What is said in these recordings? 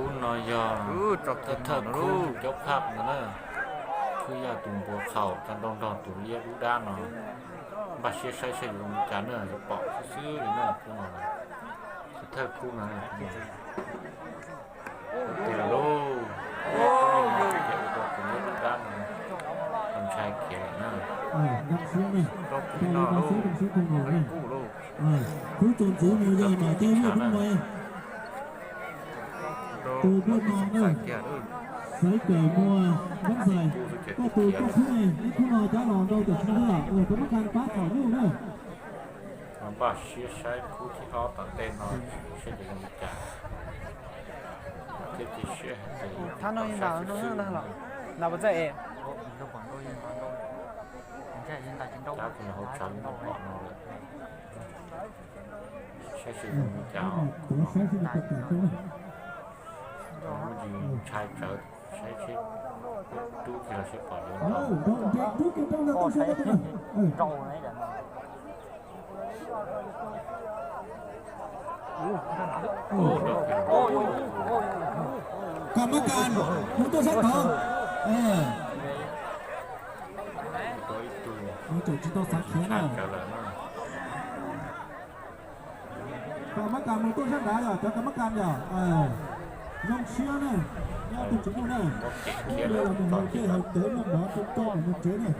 Khub no yog thawj khub cov phaj no na, khub yog tus npua qhaum tso nrau nrog tus liab dub dab no. Npaj siab saib saib yuav zoo li cas na, yuav pom xwb xwb li na khub no. Thawj khub no. Tus liab dub dab no, ntshai khiav lawm na. Khub no lauj. Khub tsoom txiv mus yog Nom Coj Vwj Koob Nuais. Tus Vwj Nom na, Xaiv Kawm Muas Npab Ntxais, koj tus koj khub ne, ib khub no cov los rau tom tsev xwb os, koj mab kas pab thaum nyuj na. Npaj siab saib khub thib ob tom ntej no saib zoo li cas. Thiab cia siab hais tias thab no nta no na los nta pas txawj es. Tab tus no hauv tsav li pom no lawm. Saib seb zoo li cas. Ntshai tsawv, saib seb rub kiag los seb pom li. Koj mab kas mus tuaj sab tod. Mus tseem tsis tau xav khiav na. Koj mab kas mus tuaj sab nrad yog cov koj mab kas yog. Zoo siab na, nyob tus tsis muaj na. Los mus haus dej haus cawv noj mov tso tso mus tsev na.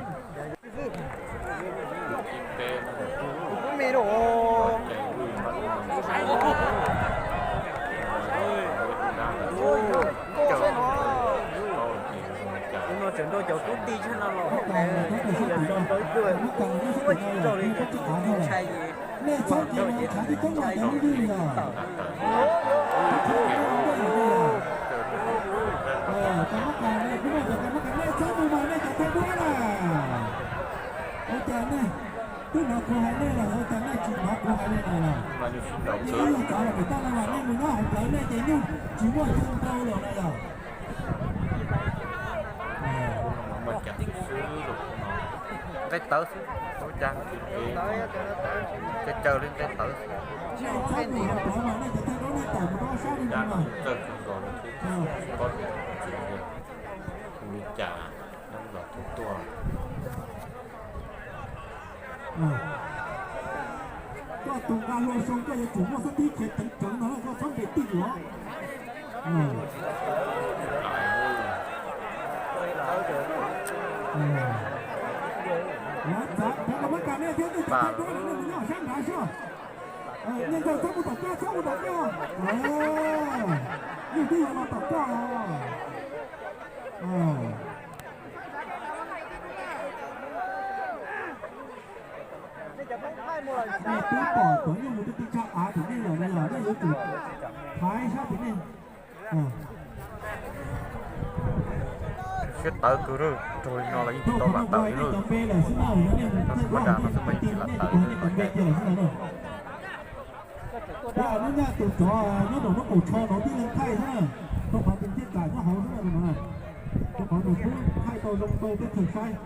Tus no tseem nrau cov tub ti tshaj no los hauv pes, ib tug tsis tau li, ntshai, ntshai tawm. Ua cas nej twb hnov kuv hais nej los ua cas nej tsis hnov kuv hais nej no los? Ib yam li cov los pem toj no los nej mus nyob hauv plawv nej ces nyuj tsis muaj ntau lawm no los. Nqe tawv xwb, ua cas caw caw li nqe tawv xwb. Nej txhob mus hauv plawv mas nej cov thawj dub nej tawm mus rau sab li no. Li cas los tus tuaj. Koj tus nqa hlua zoo koj yuav tsum muaj xab tib khiav ceev ceev no koj txhob nres tij yuav. Lawv txav cov koj muab kas nej thiab nej cov thawj dub no nej mus nyob sab nrad xwb. Nej nkaug txhob mus tom koj, txhob mus tom koj. Nyuj twb yuav los tom koj. Nej twb pom cov nyuj mus twb tib tshaj av tim nej lawm no yog nej yuav tsum thaiv sab tim nej. Siab tawv kawg, raug li no los yeej tsis tau lam tawm li lauj. Tab sis mas dag no xwb mas yeej tsis lam tawm li. Lub nyaj tus tsov nyob rau lub kaum tsho no tib leeg thaij xwb na, rau qhov tus ncej kam nyob hauv xwb no, rau qhov nws twb thaij tau zoo rau teb chaws saib.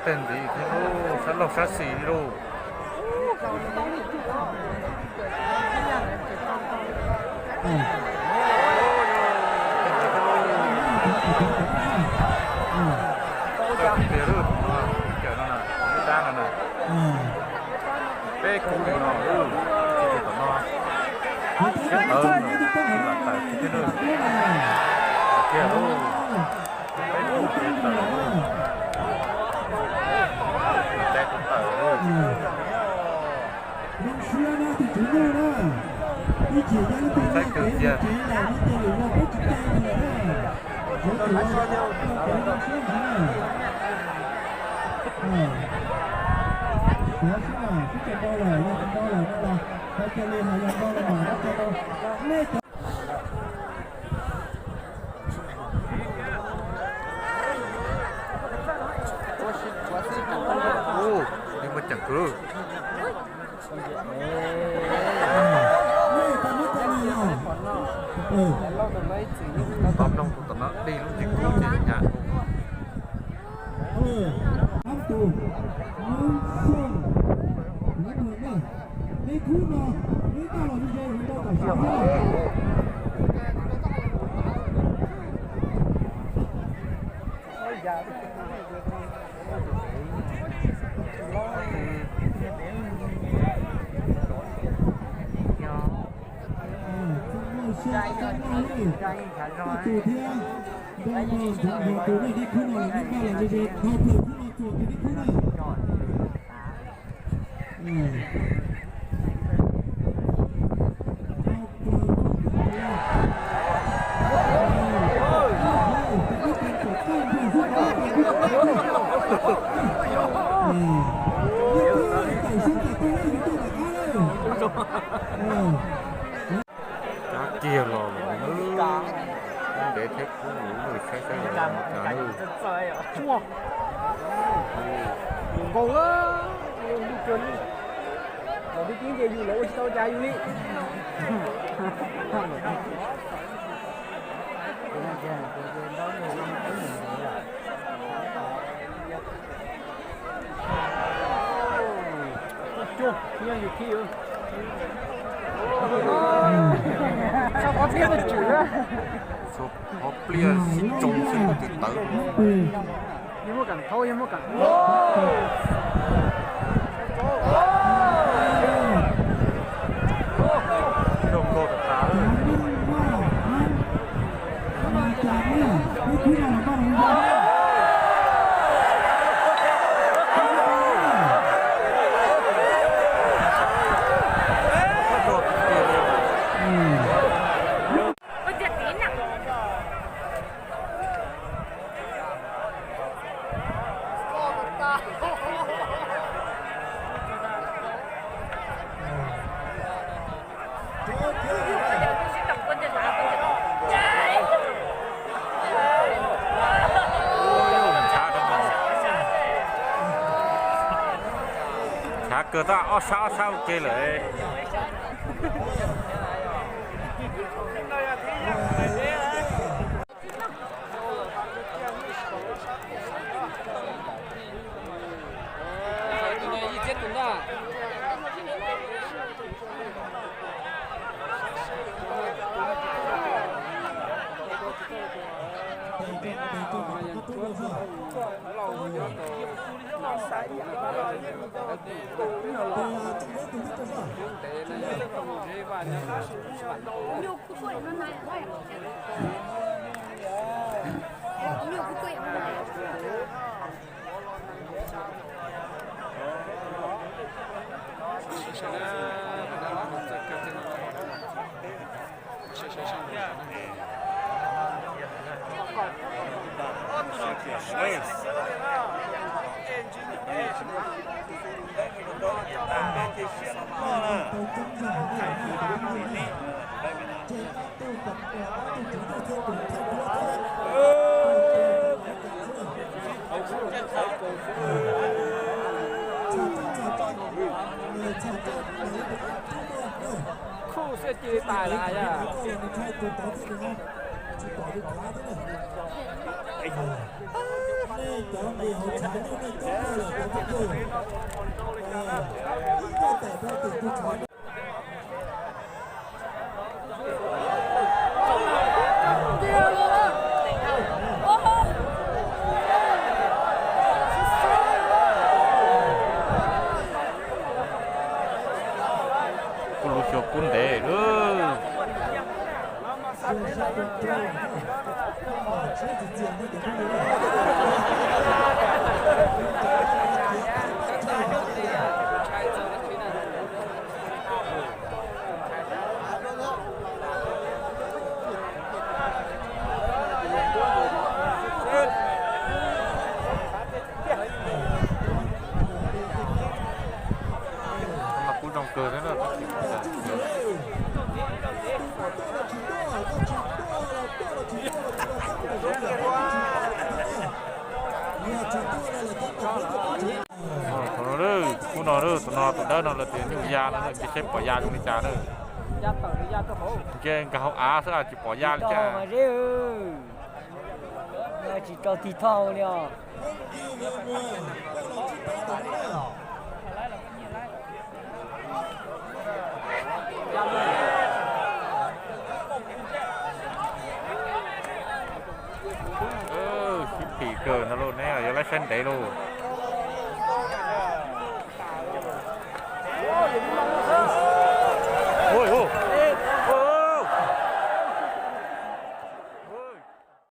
Tej ntiv thiab lauj, sab laug sab xis li lauj. Tiag lauj, cawm no na, dab no na. Peb kub li no, tsis tom no. Siab tawv, lam tawm thiab lauj. Tiag lauj. Peb kub siab tawm lauj. Dab kuj tawm lauj. Zoo siab na tus tswv nyuj na. Ib chim yog leej twg nyiag kev mus tsev lawm no ces lwm zaus peb tsis cai nws lawm na. Yuav tsum ua zoo siab ntxiv na. Kov siab mas sib tso nrau lawm, yog tsis nrau lawm no los hais cia li hais yog nrau los mas nej cov Kwv, tau mloog tus tom no dig lub ntsiab kub ces hnyav. Cab kiag los lawm, ntev thiab kub, saib saib yus cab. Yus nkaus, yus ntuj cuag li, los tib tib nce yus lawv ua tsis tau cas yus li. Qhov pliaj sib tsoo xwb twb tawv. Nchav kawg, tab ob sab ob sab ua ke lawm. Khuj xwb cia li tas lawm yog. Kuj lub xyoo kub ntev lawm. Mas kuj zoo kawg thiab na. Tawb no lawv tias nyuj ya no, ntsia saib pom ya zoo li cas na. Ntsia nkag hauv av xwb tsis pom ya li cas. Tsis rau tig thoj li os. Sib phim kawg ntag lauj, neb yuav laib saib ntev lauj.